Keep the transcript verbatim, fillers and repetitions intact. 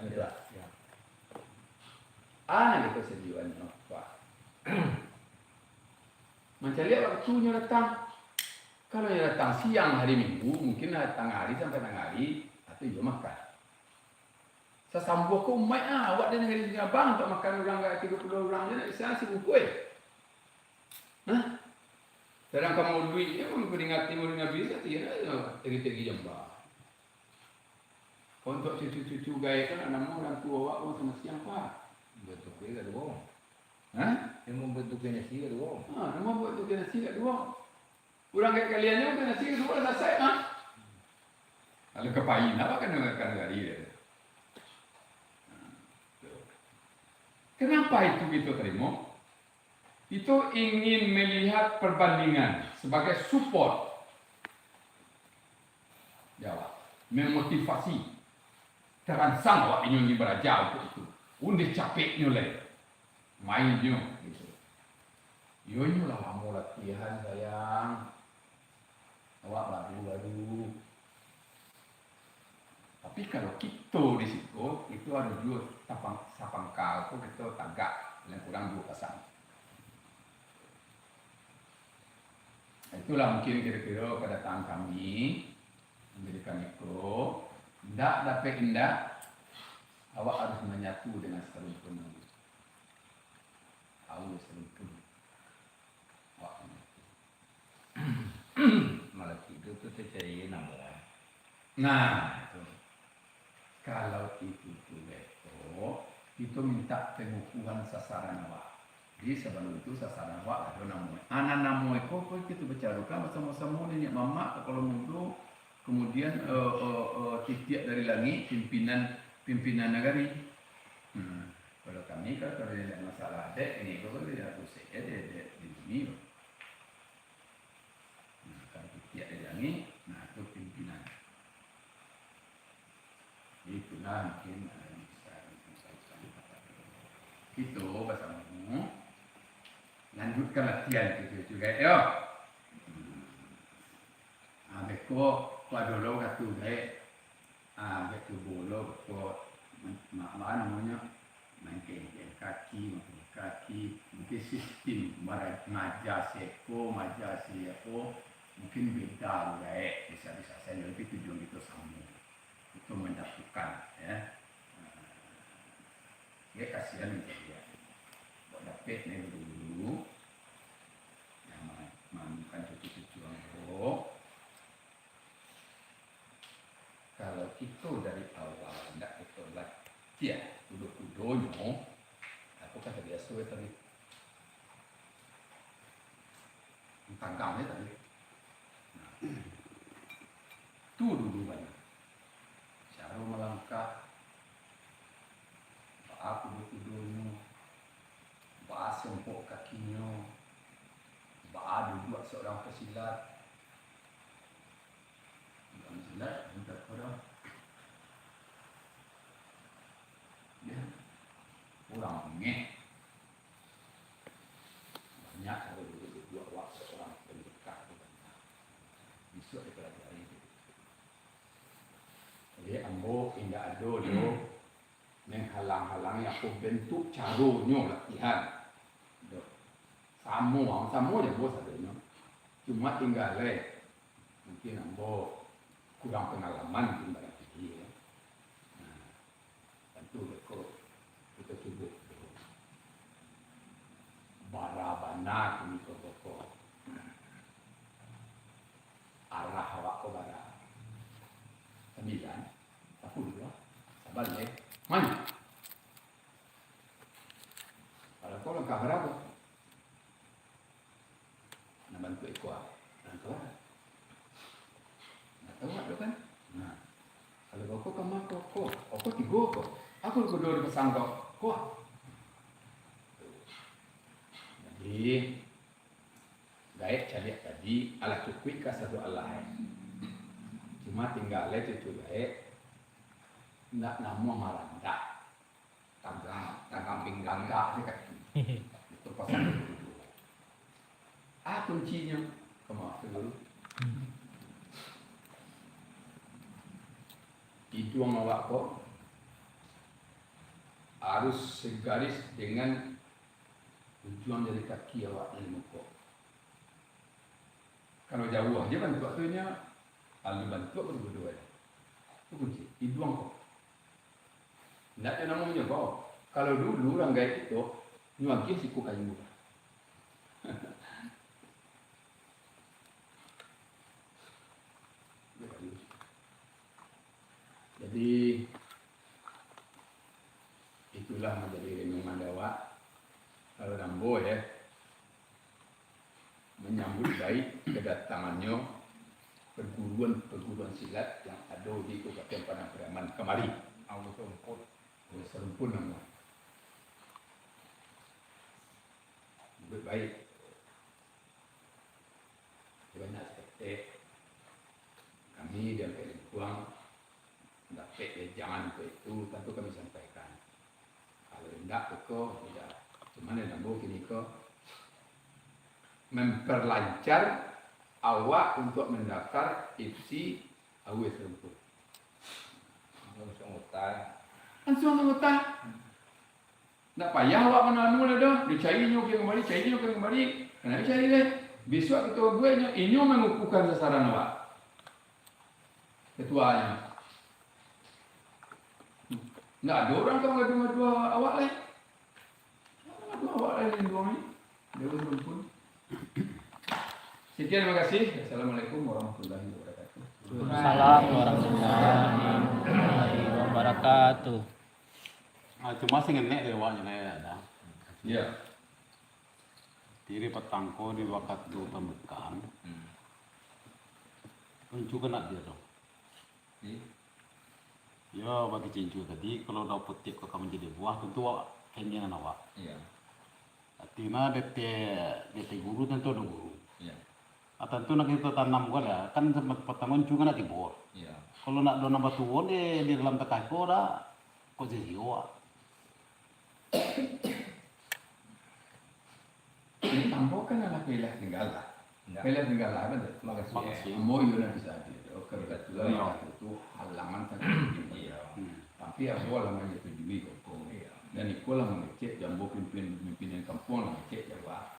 Itulah. Ah, gitu sediaannyo, Pak. Mancaliak waktunyo datang. Kalau nyo datang siang hari Minggu, mungkin lah tangah hari sampai tangah hari, atau iyo makan. Sasambuah ko umaik ah, awak di nagari Singabang, untuak makan urang ka tigo puluah urang je, nak bisa sibungkuih. Hah? Sadangkan maulid ni, memperingati maulid Nabi, satiro tegi-tegi jamba. Kok untuak cucu-cucu gaek kan, namo urang tuo awak ko samo siang, Pak? Buek tukuik ka duo. Hah? Namo buek tukuik nasi ka duo. Ha, namo buek tukuik nasi ka duo. Urang gaek kalian nyo buek nasi ka duo lah salasai, ha? Kalau ka pai, napa kena makan gari dia? Kenapa itu kita terima? Itu ingin melihat perbandingan sebagai support. Jawab. Memotivasi. Taransang awak inyo ni baraja untuak itu. Undeh capeknyo lai. Mainnyo, gitu. Yo, inyo lah lamo latihan, sayang. Awak baru-baru. Tapi kalau kito di siko, itu ado juo tapang-, sapangka ko kito tagak, paling kurang duo pasang. Itulah mungkin kiro-kiro kadatangan kami, manjadikan iko, indak dapek indak, awak harus manyatu dengan sarumpun. Harus sarumpun. Awak manyatu. Malah tidur tu tercari nama. Nah, itu. Kalau itu tu beko, kito minta pengukuhan sasaran awak. Jadi, sabalum tu sasaran awak lah ado namo. Anak namo iko ko kito bacarokan basamo-samo niniak mamak, kalau mudo, kemudian, eh, eh, eh, titiak dari langik, pimpinan, pimpinan nagari. Hmm. Kalau kami, kalau, kalau indak masalah adat, ini ko, kalau indak pusing, eh, di, di, di bumi ko. Nah, kalau titiak di langik, nah, tu pimpinan. Itulah mungkin, eh, bisa disampaikan. Kito basamo lanjutkan latihan kito juo, yo. Hmm. Ah, beko, ko ado lo kato gaek. Ah, agak cubo lo, ko, ma-, ma-, ma-, namonyo, main kengkeng kaki, main kaki, mungkin sistim mara-, maja seko, maja siapo, mungkin beda lo gaek, bisa-bisa sajo, tapi tujuan kito samo, untuk mendatukan, ya. Ah, ya, kasihan itu dia. Kok dapek ni dulu, ya, ma-, manukan cucu-cucu ambo. Kalau kito dari awal ndak kito latiah kudo-kudonyo, apo kata biaso yo tadi? Tagang yo tadi. Nah, tu dulu banyak. Caro malangkah, baa kudo-kudonyo, baa songkok kakinyo, baa duduak saurang pesilat. Bukan silat, bukan perang. Ya. Urang bangih. Banyak kalau dulu dua awak seorang pendekar tu banyak. Bisuak dipelajari tu. Jadi, ambo indak ado doh menghalang-halangi apo bentuk caronyo latihan. Doh. Samo, samo ja ambo sadonyo. Cuma tinggal, eh, mungkin ambo kurang pangalaman mungkin barangkali, yo. Nah, tantu beko kito cubo. Bara bana kini ko beko. Arah awak ko bara. Sambilan. Aku dulu lah. Sabar, eh. Maju. Kalau kau langkah barapo? Nah, bantuak iko, ah. Langkah. Nah, tahu tak, kan? Nah. Kalau kau ka ma ko, ko. Kau tigo ko. Aku kudo dipasang ko. Ko. Jadi, gaek caliak tadi, alah cukuik ka satu alah, eh. Cuma tinggal, eh, cucu gaek, ndak namuah marandak. Tagang, tagang pinggang. Tagak se kaki. Itu pasal itu. Ah, kuncinyo. Kama tu dulu. Iduang awak ko, Harus segaris dengan ujuang jari kaki awak nan di muko. Kalau jauah aja bantuak tu, nyo alun bantuak baduo-duo. Tu kunci. Iduang ko. Ndak ado namo nyo bao. Kalau dulu urang gaek kito, nyo agiah siko kayu. Jadi, itulah manjadi renungan awak. Kalau nambo, ya, manyambut baik kadatangannyo perguruan-perguruan silat yang ado di Kabupaten Padang Pariaman kamari. Awak Sarumpun. Awak Sarumpun namo. Sambut baik. Banyak saketek. Kami di Ampek Lingkuang dapek wejangan untuak itu, tantu kami sampaikan. Kalau indak, beko, indak. Cuman nan ambo kini ko memperlancar awak untuak mandaftar I P S I Awak Sarumpun. Langsung anggota. Langsung anggota. Ndak payah awak mano-mano lai doh, dicari nyo ka kambali, cari nyo ka kambali, kana cari lai. Bisuak kito buek nyo, inyo mangukuhkan sasaran awak. Ketuanyo. Ndak ado urang ka mangadu-ngadu awak lai. Mangadu awak lai, linduang ni. Dewa Sarumpun. Sekian, terima kasih. Assalamualaikum warahmatullahi wabarakatuh. Waalaikumsalam warahmatullahi wabarakatuh. Ah, cuma sing ngenek dek awaknyo lai, ado. Iya. Tiri patangko di wakatu pambukaan. Hmm. Uncu kena dia tu. Iya. Yo, bagi cincu tadi, kalau daun putik ko ka manjadi buah, tantu awak kainginan awak. Iya. Artina, dek, dek guru tantu ado guru. Iya. Ah, tantu nak kito tanam ko lah, kan sampai patang uncu kan nak tibo. Iya. Kalau nak daun nambah tuo di, di dalam takah ko dah, kok sisio awak. Jadi, ambo kan anak Pailah Tenggala. Indak. Pailah Tenggala kan tu? Makasih. Makasih. Ambo iyo nan bisa hadir tu, kebetulan. Iya. Wakatu tu halangan sangat tinggi. Iya. Hmm. Tapi ambo lah manyetujui hukum. Iya. Dan iko lah mangecek jo ambo pimpinan, pimpinan kampuang lah mangecek jo awak.